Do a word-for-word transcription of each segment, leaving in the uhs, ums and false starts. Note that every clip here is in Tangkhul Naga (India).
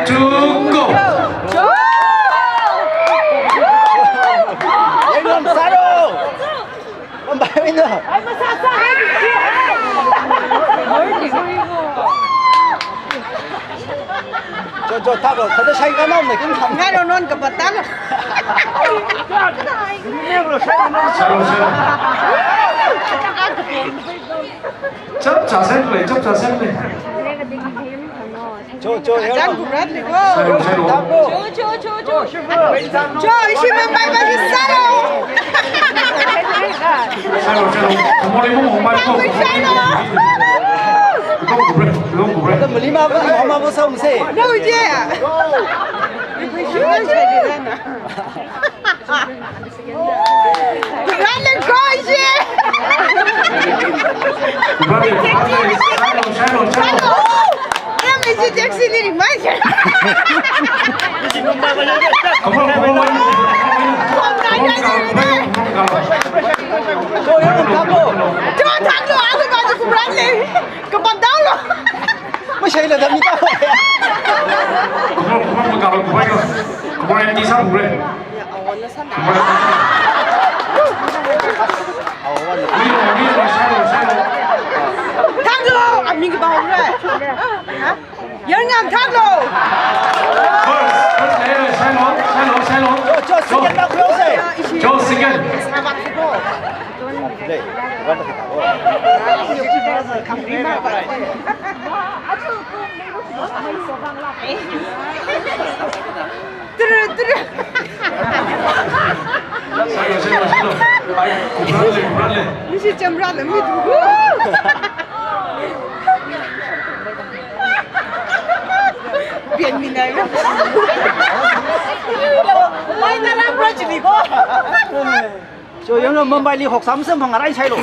Two, go. Yanglam sālu. Mambai wui no. Cho, cho, thālu. Thāda shai ka nam na kin tham. Ngailo, non kapā thālu. Sālu, sālu. Chapchā sālu, chapchā sālu. Cho, cho, yanglam. Sālu, sālu. Cho, cho, cho, cho. Cho, ishi Mumbai ba ishi sālu. Sālu, sālu. Kumori mo Mumbai ko. Sālu. Ko kubre, ko kubre. Ada melima ba, mama ba sāmse. No, je. Run and cry, je. Run and cry. Sālu, sālu, sālu. Run and cry, taxi ni ringmai je. Come on, come on, come on. Cho, yanglam thālu. Cho, thālu, alu ba ji kubrale. Kapā thālu. Mashaila da mi thālu. Come on, come on, come on, come on. Come on, and this up, right? Thālu, aming ba hore. Ha? Yanglam thālu. First, first layer, sālu, sālu, sālu. Cho, cho, second na close. Cho, second. Turu, turu. Sālu, sālu, sālu. Ai, kubrale, kubrale. Misi chamrale, mi tu. Pian mi nai. Mai na la bra chili ko. Cho, yanglam Mumbai li hoksam sem phang arai shailu.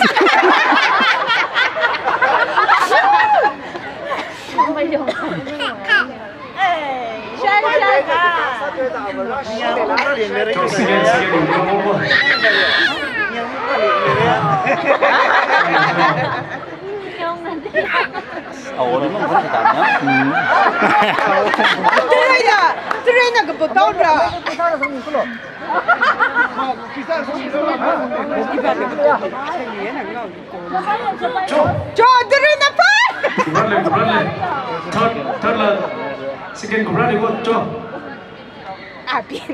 Shai, shai, shai. Cho, second, second, yanglam mo. Awo, no, no, no, no. Turu na, turu na kapā thālu. Cho, cho, turu na pa. Kubrale, kubrale. Third, third la. Second kubrale ko, cho. Abin.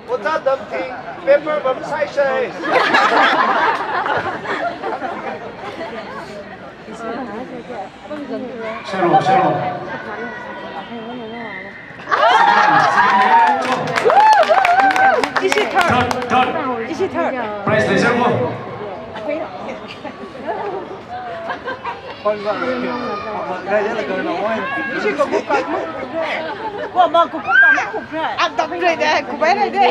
Ojā Damthing, paper bam sai sai. Sālu, sālu. Ishi third. Third, third. Ishi third. Prize lei sālu. Ishi ko ko ka mo. Ko ma ko ko ka mo ko pra. Adam re de, kubai re de.